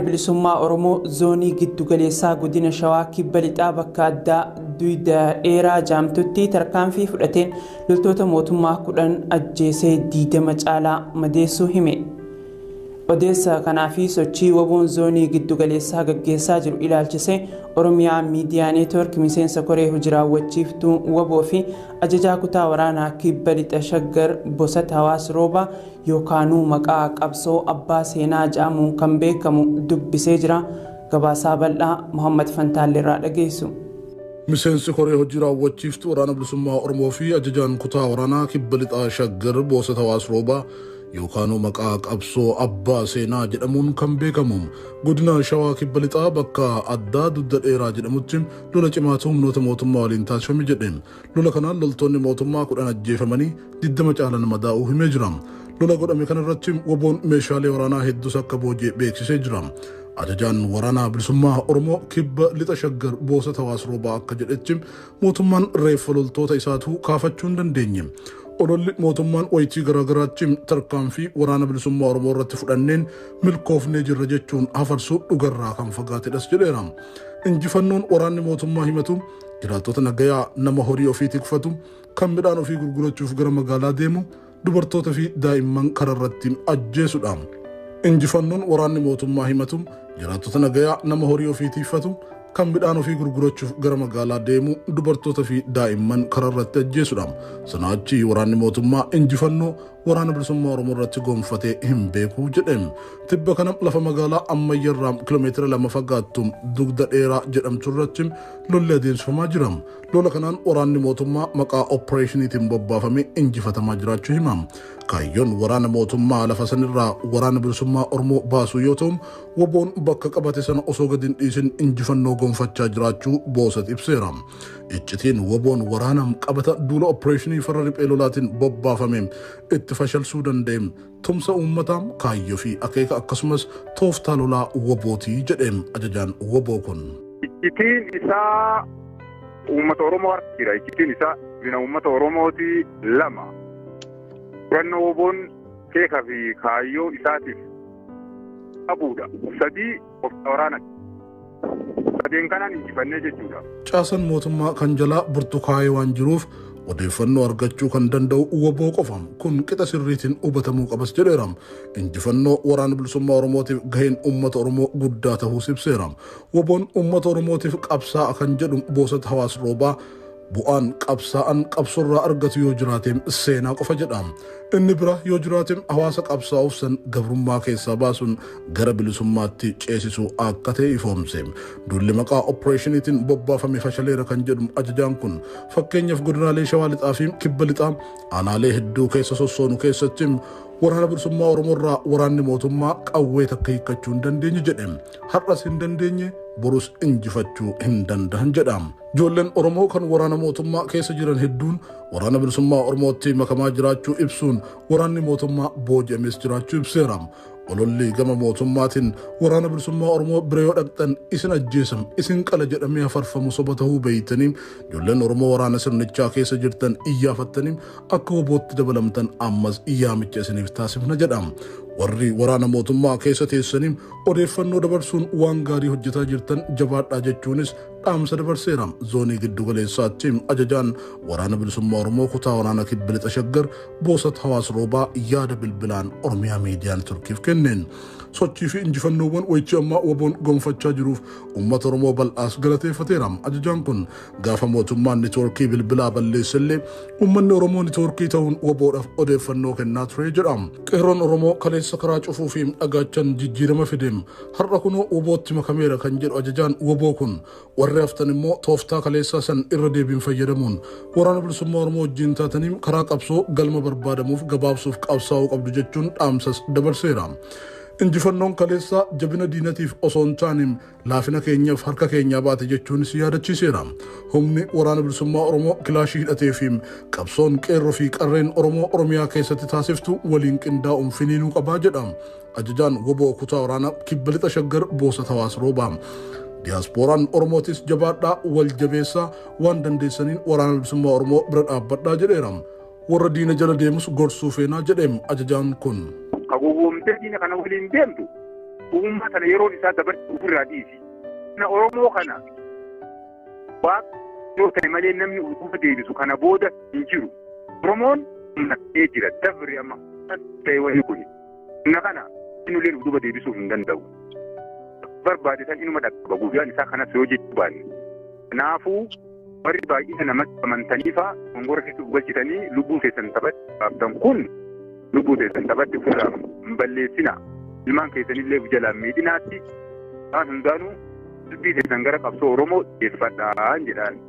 Bilisummaa Oromoo Zoonii Giddugaleessaa Godina Shawaa Kibba Lixaa bakka addaa Duyda Dheeraa Jaamtutti tarkaanfii fudhateen loltoota mootummaa 10 ajjeesee 20 caalaa madeessuu hime. Odeessa kanaa fi sochii WBOn Zoonii Giddugaleessaa gaggeessaa jiru ilaalchisee Oromiyaa Miidiyaa Neetwoork miseensa koree hojii raawwachiiftuu wbo fi ajajaa kutaa waraanaa Kibba Lixa Shaggar Bosat Hawaas Roobaa yookaanuu maqaa qabsoo Abbaa Seenaa ja'amuun kan beekamu dubbisee jira. Gabaasaa bal'aa Mohaammad Fantaalleerraa dhageessu. Miseensi koree hojii raawwachiiftuu Waraana Bilisummaa Oromoo fi ajajaan kutaa waraanaa Kibba Lixaa Shaggar Boosat Hawaas Roobaa yookaanuu maqaa qabsoo Abbaa Seenaa jedhamuun kan beekamu godina Shawaa Kibba Lixaa bakka addaa Dugda Dheeraa jedhamutti lola cimaatu humnoota mootummaa waliin taasifame jedhe. Lola kanaan loltoonni mootummaa 10 ajjeefamanii 20 caalan madaa'uu himee jira. Lola godhame kanarratti WBOn meeshaalee waraanaa hedduus akka booji'e beeksisee jira. Ajajaan Waraana Bilisummaa Oromoo Kibba Lixa Shaggar Boosat Hawaas Roobaa akka jedhetti mootummaan reeffa loltoota isaatuu kaafachuu hin dandeenye. Ololli mootummaan wayitii garaagaraatti tarkaanfii Waraana Bilisummaa Oromoo irratti fudhanneen milkoofnee jirra jechuun hafarsu dhugarraa kan fagaatedhas jedheera. Injifannoon waraanni mootummaa himatu jiraattota nagayaa nama horii ofii tikfatu, kan midhaan ofii gurgurachuuf gara magaalaa deemu, dubartoota fi daa'imman kararratti ajjeesudha. Injifannoon waraanni mootummaa himatu jiraattota nagayaa nama horii ofii tiiffatu, kan midhaan ofii gurgurachuuf gara magaalaa deemu, dubartoota fi daa'imman kararratti ajjeesudha. Sanaa achi waraanni mootummaa injifannoo Waraana Bilisummaa Oromoo irratti gonfatee hin beeku jedhe. Tibba kana lafa magaalaa Ammayyarraa kiiloomeetira 2 fagaattu Dugda Dheeraa jedhamtu irratti lolli adeemsifamaa jira. Lola kanaan waraanni mootummaa maqaa oppireeshiniitiin bobbaafame injifatamaa jiraachuu hima. Kaayyoon waraana mootummaa lafa sanirraa Waraana Bilisummaa Oromoo baasuu yoo ta'u, WBOn bakka qabate sana osoo gadi hin dhiisin injifannoo gonfachaa jiraachuu Boosat ibseera. Iccitiin WBOn waraana qabata duula oppireeshinii farra riphee lolaatiin bobbaafame itti fashalsuu danda'e tumsa uummataa, kaayyoo fi akeeka akkasumas tooftaa lolaa WBOti jedhe ajajaan wbo kun. Iccitiin isaa uummata Oromoo harka jira. Iccitiin isaa guddina uummata Oromooti 2. Murannoo WBOn akeeka fi kaayyoo isaatiif qabuudha. 3 Tooftaa waraanaati. Sadeen kanaan injifannee jechuudha. Caasan mootummaa kan jalaa burtukaa'ee waan jiruuf odeeffannoo argachuu kan danda'u wbo qofa. Kun qixa sirriitiin hubatamuu qabas jedheera. Injifannoo Waraana Bilisummaa Oromootiif gaheen uummata Oromoo guddaa tahuus ibseera. WBOn uummata Oromootiif qabsaa'a kan jedhu Boosat Hawaas Roobaa, Bu'aan qabsaa'an qabsorraa argatu yoo jiraate seenaa qofa jedha. Inni bira yoo jiraate hawaasa qabsaa'uuf san gabrummaa keessaa baasuun gara bilisummaatti ceesisuu akka ta'e ifoomse. Duulli maqaa oppireeshiniitiin bobbaafame fashaleera kan jedhu ajajaan kun fakkeenyaaf godinaalee Shawaa Lixaa fi Kibba Lixaa aanaalee hedduu keessa sossoonu keessatti Waraana Bilisummaa Oromoo irraa waraanni mootummaa qawwee takka hiikkachuu hin dandeenye jedhe. Har'as hin dandeenye, borus injifachuu hin dandahan jedha. Ijoolleen Oromoo kan waraana mootummaa keessa jiran hedduun Waraana Bilisummaa Oromootti makamaa jiraachuu ibsuun waraanni mootummaa booji'ames jiraachuu ibseera. Ololli gama mootummaatiin Waraana Bilisummaa Oromoo bira yoo dhaqxan isin ajjeesam, isin qala jedhamee hafarfamu soba tahuu beeytanii ijoolleen Oromoo waraana sirnichaa keessa jirtan iyyaafattanii akka WBOtti dabalamtan ammas yaamicha isiniif taasifna jedha. Warri waraana mootummaa keessa teessanii odeeffannoo dabarsuun waan gaarii hojjetaa jirtan jabaadhaa jechuunis dhaamsa dabarseera. Zoonii Giddu Galeessaatti ajajaan Waraana Bilisummaa Oromoo kutaa waraana Kibba Lixa Shaggar Boosat Hawaas Roobaa yaada bilbilaan Oromiyaa Miidiyaa Networkiif kenneen sochii fi injifannoowwan wayitii ammaa WBOn gonfachaa jiruuf uummata Oromoo bal'aas galateeffateera. Ajajaan kun gaafa mootummaan netoorkii bilbilaa balleessellee uummanni Oromoo netoorkii ta'uun WBOdhaaf odeeffannoo kennaa ture jedha. Qeerroon Oromoo kaleessa karaa cufuu fi dhagaachan jijjiirama fide har'a kunoo WBOtti makameera kan jedhu ajajaan wbo kun warri haftan immoo tooftaa kaleessaa san irra deebiin fayyadamuun Waraana Bilisummaa Oromoo wajjin taatanii karaa qabsoo galma barbaadamuuf gabaabsuuf qabsaa'uu qabdu jechuun dhaamsas dabarseera. Injifannoon kaleessaa jabina diinatiif osoo hin taane laafina keenyaf harka keenyaa baate jechuunis yaadachiiseera. Humni Waraana Bilisummaa Oromoo kilaashii hidhatee fi qabsoon qeerroo fi qarreen Oromoo Oromiyaa keessatti taasiftu waliin qindaa'uun finiinuu qabaa jedha. Ajajaan wbo Kutaa Waraanaa Kibba Lixa Shaggar Boosat Hawaas Roobaa. Diyaaspooraan Oromootis jabaadhaa, wal jabeessaa, waan dandeessaniin Waraana Bilisummaa Oromoo bira dhaabbadhaa jedheera. Warra diina jala deemus gorsuu feenaa jedhe ajajaan kun. Ka gowwoomtee diina kana waliin deemtu Uummata tana yeroon isaa dabarsu ofirraa dhiisi. Kana Oromoo kana waaqa yoo ta'e malee namni utuba deebisu kana booda hin jiru. Oromoon humna ta'ee jira dabri amma ta'e wayii kuni. Humna kana eenyulleen utuba deebisuu hin danda'u. Barbaade san inuma dhaqqaba guyyaan isaa kanas yoo jechuu baanne. Kanaafuu warri baay'ina namatti amantaniifaa gongora keessa galchitanii lubbuu keessan taphatti baaftan kun lubbuu keessan taphatti ofirraa hin balleessina. Ilmaan keessanillee jalaan miidhinaatti waan hundaanuu dubbii keessan gara qabsoo Oromoo dhiyeeffadhaan jedhaan.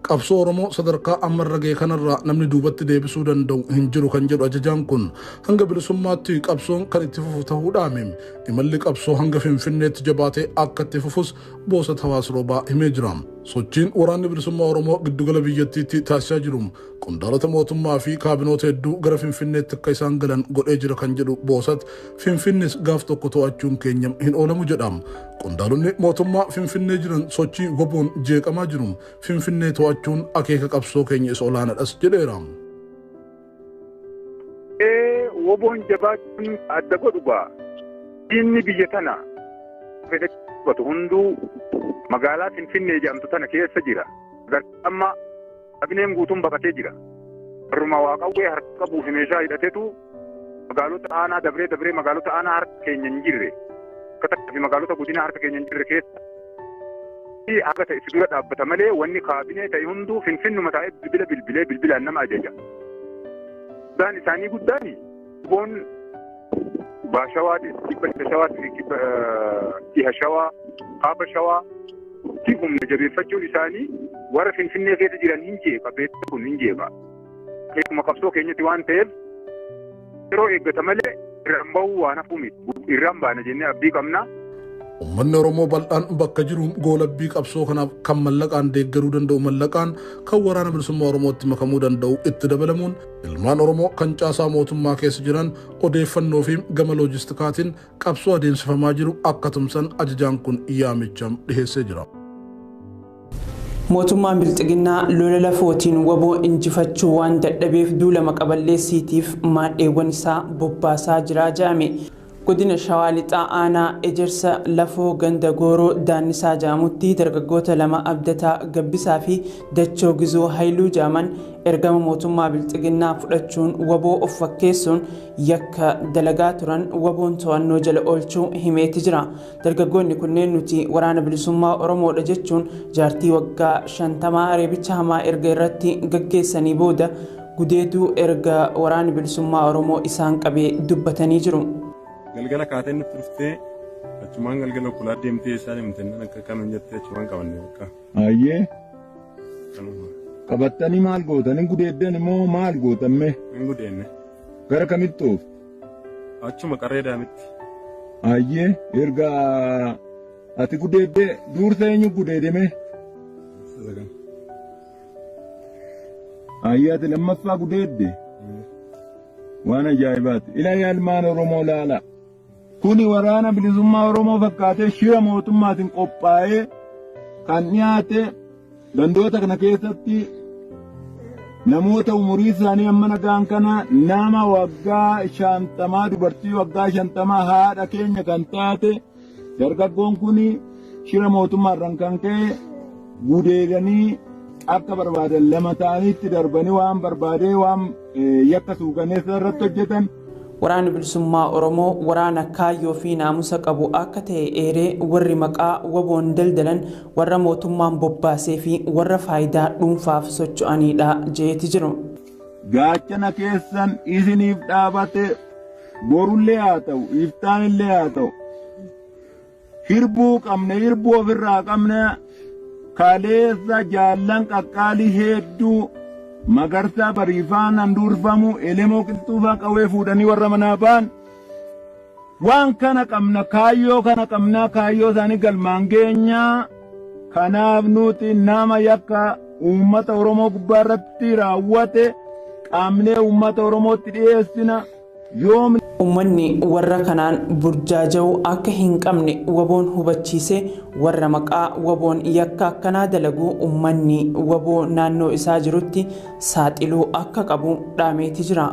Qabsoo Oromoo sadarkaa ammarra ga'e kanarraa namni duubatti deebisuu danda'u hin jiru kan jedhu ajajaan kun hanga bilisummaatti qabsoon kan itti fufu ta'uu dhaame. Imalli qabsoo hanga Finfinneetti jabaatee akka itti fufus Boosat Hawaas Roobaa himee jira. Sochiin waraanni bilisummaa Oromoo giddugala biyyattiitti taasisaa jiru qondaalota mootummaa fi kaabinoota hedduu gara Finfinneetti akka isaan galan godhee jira kan jedhu Boosat Finfinnes gaaf tokko to'achuun keenya hin oolamu jedha. Qondaalonni mootummaa Finfinnee jiran sochii WBOn jeeqamaa jiru. Finfinnee to'achuun akeeka qabsoo keenya isa olaanaadhas jedheera. WBOn jabaachuun adda godhu gaa. Diinni biyya tana fedhatu hunduu magaalaa Finfinnee jedhamtu tana keessa jira. Amma kabineen guutuun baqatee jira. Warruma waa qawwee harka qabuu fi meeshaa hidhatetu magaalota aanaa dabree dabree magaalota aanaa harka keenya hin jirre akka takka fi magaalota godina harka keenya hin jirre keessa haga ta'e si dura dhaabbata malee wanni kaabinee ta'e hunduu Finfinnuma taa'ee bilbila bilbilee bilbilaan nama ajaja. Guddaan isaanii guddaan boon baashawaa kibba shawaa kibba dhiha shawaa kaaba shawaa ti humna jabeeffachuun isaanii warra Finfinnee keessa jiran hin jeeqa beektu kun hin jeeqa. Keessuma qabsoo keenyatti waan ta'eef yeroo eeggata malee irraan bahuu waan hafuu miti. Irraan baana jennee abdii qabna. Uummanni Oromoo bal'aan bakka jiruun goolabbii qabsoo kanaaf kan mallaqaan deeggaruu danda'u mallaqaan kan waraana bilisummaa Oromootti makamuu danda'u itti dabalamuun ilmaan Oromoo kan caasaa mootummaa keessa jiran odeeffannoo fi gama loojistikaatiin qabsoo adeemsifamaa jiru akka tumsan ajajaan kun yaamicha dhiheessee jira. Mootummaan Bilxiginnaa lola lafootiin WBO injifachuu waan dadhabeef duula maqaballeessiitiif maadheewwan isaa bobbaasaa jira jedhame. Godina Shawaa Lixaa Aanaa Ejersa Lafoo Ganda Gooroo Daannisaa jedhamutti dargaggoota lama Abdataa Gabbisaa fi Dachoo Gizuu Haayiluu jedhaman ergama mootummaa Bilxiginnaa fudhachuun WBO of fakkeessuun yakka dalagaa turan WBOn to'annoo jala oolchuu himeeti jira. Dargaggoonni kunneen nuti waraana bilisummaa Oromoodha jechuun jaartii waggaa 50 reebicha hamaa erga irratti gaggeessanii booda gudeeduu erga waraana bilisummaa Oromoo isaan qabee dubbatanii jiru. Galgala kaatee nutti dhuftee achumaan galgala okkolaa deemtee isaa deemtee nan akka kanan jettee achumaan qabanne bakka. Ayyee. Qabattanii maal gootan? Hin gudeeddan immoo maal gootan mee? Hin gudeenne. Gara kamitti ooftu? Achuma qarree daamitti. Ayyee erga ati gudeeddee duursa eenyu gudeede mee? Ayyee ati lammaffaa gudeedde? Waan ajaa'ibaati. Ilaa yaalmaan Oromoo laala. Kuni waraana bilisummaa Oromoo fakkaatee shira mootummaatiin qophaa'ee kan dhiyaate gandoota kana keessatti namoota umurii isaanii amma nagaan kana nama waggaa 50 dubartii waggaa 50 haadha keenya kan taate dargaggoon kun shira mootummaarraan kan ka'e gudeedanii akka barbaadan lama ta'aniitti darbanii waan barbaadee waan yakka suukaneessa irratti hojjetan. Waraanni bilisummaa Oromoo waraana kaayyoo fi naamusa qabu akka ta'e eeree warri maqaa WBOn daldalan warra mootummaan bobbaasee fi warra faayidaa dhuunfaaf socho'anidha jeeti jiru. Gaachana keessan isiniif dhaabate borullee haa ta'u iftaanillee haa ta'u hirbuu qabne hirbuu ofirraa qabne kaleessa jaallan qaqqaalii hedduu Magarsaa Bariifaan handhuurfamu Elemoo Qilxuufaa qawwee fuudhanii warra manaa ba'an waan kana qabna kaayyoo kana qabna kaayyoo isaanii galmaan geenya kanaaf nuti nama yakka uummata Oromoo gubbaa irratti raawwate qaamnee uummata Oromootti dhiyeessina yoom. Uummanni warra kanaan burjaaja'uu akka hin qabne WBOn hubachiise warra maqaa WBOn yakka akkanaa dalagu uummanni WBO naannoo isaa jirutti saaxiluu akka qabu dhaameeti jira.